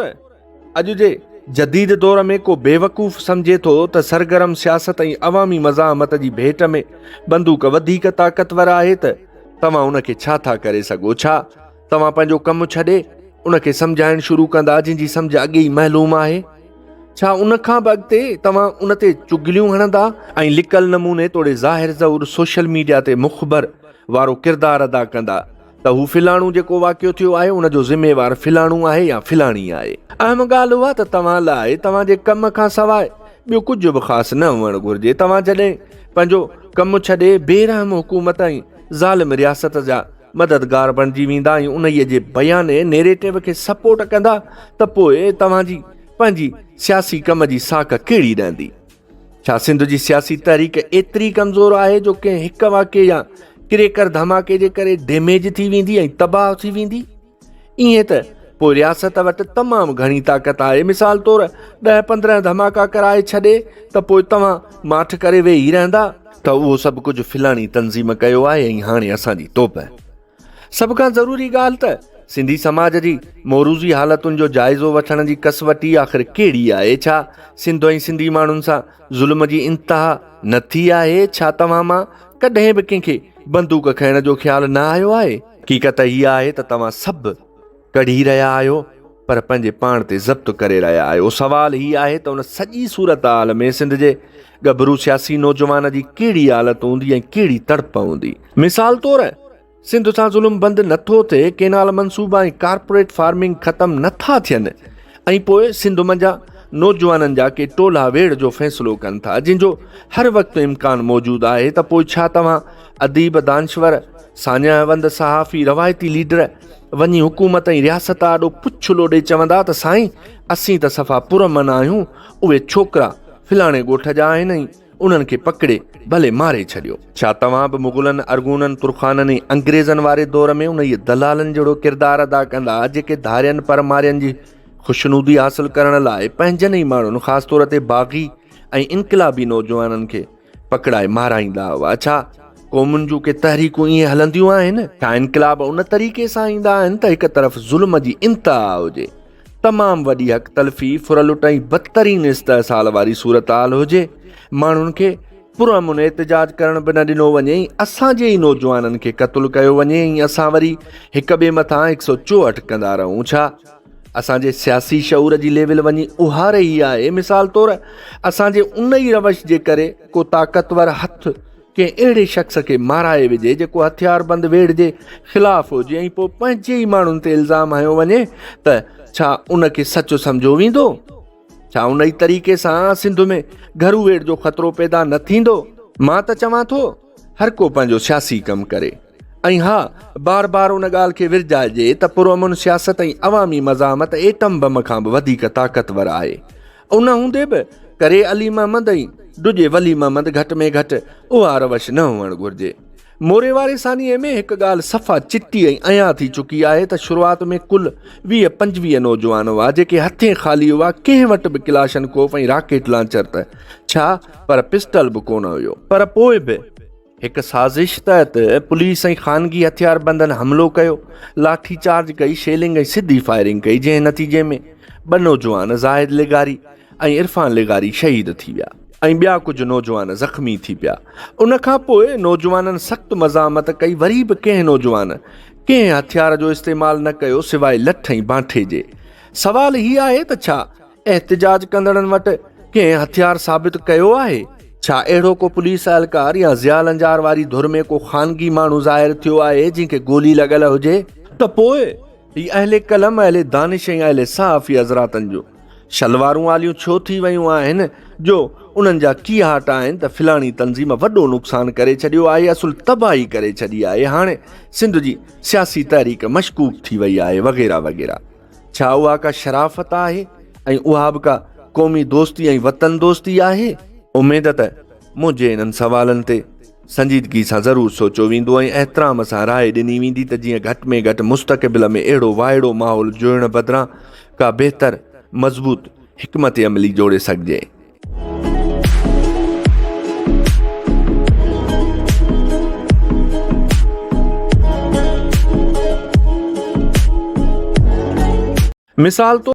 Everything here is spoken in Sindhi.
اڄ جي جديد دور ۾ ڪو بيوقوف سمجهي ٿو ته سرگرم سياست ۽ عوامي مزاحمت جي ڀيٽ ۾ بندوق وڌيڪ طاقتور آهي ته توهان ان کي ڇا ٿا ڪري سگهو؟ ڇا توهان پنهنجو ڪم ڇڏي ان کي سمجهائڻ شروع ڪندا جنهن جي سمجهه اڳي ئي محلوم آهي؟ ڇا ان کان به اڳتي توهان ان تي چغليون هڻندا ۽ لڪل نموني توڙي ظاهر ظهور سوشل ميڊيا تي مخبر وارو ڪردار ادا ڪندا ته هو فلاڻو جيڪو واقعو ٿيو آهي ان جو ذميوار فلاڻو آهي يا فلاڻي آهي. اهم ڳالهه اها ته توهان لاء توهان جي ڪم کان سواء ٻيو ڪجهه به خاص نه هئڻ گهرجي. توهان جڏهن پنهنجو ڪم ڇڏي بي رحم حڪومت ۽ ظالم رياست جا مددگار بڻجي ويندا ۽ انهيء جي بياني، Narrative، کي سپورٽ ڪندا ته پوء توهان جي پنهنجي سياسي ڪم جي ساک ڪهڙي رهندي؟ ڇا سنڌ جي سياسي تحريڪ ايتري ڪمزور آهي جو ڪنهن هڪ واقعي يا ڪريڪر ڌماڪي جي ڪري ڊيميج ٿي ويندي ۽ تباهه ٿي ويندي؟ ائين ته پوء رياست وٽ تمام گهڻي طاقت آهي مثال طور ڏهه 15 ڌماڪا ڪرائي ڇڏي ته پوء توهان ماٺ ڪري ويهي رهندا؟ ته اهو سڀ ڪجهه فلاڻي تنظيم ڪيو آهي ۽ هاڻي اسان جي توبه. سڀ کان ضروري ڳالهه ته سنڌي سماج جي موروثي حالتن جو جائزو وٺڻ جي ڪسوٽي آخر ڪهڙي آهي؟ ڇا سنڌ ۽ سنڌي ماڻهن سان ظلم جي انتها نه ٿي آهي؟ ڇا توهان مان ڪڏهن به ڪنهن کي بندوق کڻڻ جو خيال نه آيو آهي؟ حقيقت هيء آهي ته توهان سڀ ڪڙهي رهيا آهيو پر پنهنجي پاڻ تي ضبط ڪري رهيا آهيو. سوال هي آهي ته ان سڄي صورتحال ۾ سنڌ جي ڳڀرو سياسي نوجوان جي ڪهڙي حالت هوندي ۽ ڪهڙي تڙپ هوندي؟ مثال طور سنڌ سان ظلم بند نه ٿو ٿئي، ڪينال منصوبا ۽ ڪارپوريٽ فارمنگ ختم نه ٿا ٿين ۽ پوء سنڌ منجهان نوجوانن جا ڪي ٽولا ويڙهه جو فيصلو ڪن ٿا جنهن جو هر وقت امڪان موجود آهي ته پوء ڇا توهان اديب، دانشور، ساڃاهه وند، صحافي، روايتي ليڊر وڃي حڪومت ۽ رياست آڏو پڇ لوڏي چوندا ته سائين اسين ته صفا پرامن آهيون اهي ڇوڪرا فلاڻي ڳوٺ جا آهن ۽ انهن کي پڪڙي ڀلي ماري ڇڏيو. ڇا توهان به مغلن، ارغونن، ترخانن ۽ انگريزن واري دور ۾ انهيء دلالن جهڙو ڪردار ادا ڪندا جيڪي ڌارين پرمارين جي خوشنودي حاصل ڪرڻ لاء پنهنجن ئي ماڻهن خاص طور تي باغي ۽ انقلابي نوجوانن کي پڪڙائي مارائيندا هئا. ڇا قومن جون ڪي تحريڪون ائين هلنديون آهن؟ ڇا انقلاب ان طريقي سان ايندا آهن ته هڪ طرف ظلم جي انتها هجي، تمام وڏي حق تلفي، ڦرلٽ ۽ بدترين استحصال واري صورتحال هجي، ماڻهن کي پرامن احتجاج ڪرڻ به نه ڏنو وڃي ۽ اسان جي ئي نوجوانن کي قتل ڪيو وڃي ۽ اسان وري هڪ ٻئي مٿان 164 ڪندا رهون؟ ڇا اسان جي سياسي شعور جي ليول وڃي اها رهي آهي. مثال طور اسان جي ان ئي روش جي ڪري ڪو طاقتور هٿ ڪنهن اهڙي شخص کي مارائي وجهي جيڪو هٿياربند ويڙهه جي خلاف هجي ۽ پوء پنهنجي ئي ماڻهن تي الزام هنيو وڃي ته ڇا ان کي سچ سمجهيو ويندو؟ ڇا ان ئي طريقي سان سنڌ ۾ گهرو ويڙهه جو خطرو پيدا نه ٿيندو؟ مان ته چوان ٿو هر ڪو پنهنجو سياسي ڪم ڪري. ۽ ها، بار بار ان ڳالهه کي ورجائجي ته پرامن سياست ۽ عوامي مزاحمت ايٽم بم کان به وڌيڪ طاقتور آهي. ان هوندي به ڪري علي محمد ۽ ڊڄي ولي محمد گهٽ ۾ گهٽ اها روش نه هئڻ گهرجي. موري واري سانحي ۾ هڪ ڳالهه صفا چٽي ۽ عيان ٿي چڪي آهي ته شروعات ۾ ڪل 20 25 نوجوان هئا جيڪي هٿين خالي هئا ڪنهن وٽ به ڪلاشنڪوف ۽ راڪيٽ لانچر ته ڇا پر پسٽل به ڪونه هيو پر پوء به هڪ سازش تحت پوليس ۽ خانگي هٿياربندن حملو ڪيو، لاٺي چارج ڪئي، شيلنگ ۽ سڌي فائرنگ ڪئي، جنهن نتيجي ۾ ٻه نوجوان زاهد لغاري ۽ عرفان لغاري شهيد ٿي ويا ۽ ٻيا ڪجهه نوجوان زخمي ٿي پيا. ان کان پوء نوجوانن سخت مزاحمت ڪئي، وري به ڪنهن نوجوان ڪنهن هٿيار جو استعمال نه ڪيو سواء لٺ ۽ بانٺي جي. سوال هي آهي ته ڇا احتجاج ڪندڙن وٽ ڪنهن هٿيار ثابت ڪيو آهي؟ ڇا اهڙو ڪو پوليس اهلڪار يا ضياء لنجار واري ڌر ۾ ڪو خانگي ماڻهو ظاهر ٿيو آهي جنهن کي گولي لڳل هجي؟ ته پوء هي اهل قلم، اهل دانش ۽ اهل صحافي حضراتن جون شلوارون آليون ڇو ٿي ويون آهن جو انهن جا ڪيهاٽ آهن ته فلاڻي تنظيم وڏو نقصان ڪري ڇڏيو آهي، اصل تباهي ڪري ڇڏي آهي، هاڻي سنڌ جي سياسي تحريڪ مشڪوڪ ٿي وئي آهي وغيره وغيره. ڇا اها ڪا شرافت آهي ۽ اها به ڪا قومي دوستي ۽ وطن دوستي آهي؟ اميد ته منهنجي انهن سوالن تي سنجيدگي سان ضرور سوچيو ويندو ۽ احترام سان راء ڏني ويندي ته جيئن گهٽ ۾ گهٽ مستقبل ۾ اهڙو وائڙو ماحول جوڙڻ بدران ڪا بهتر مضبوط حڪمت عملي جوڙي سگهجي. مثال طور.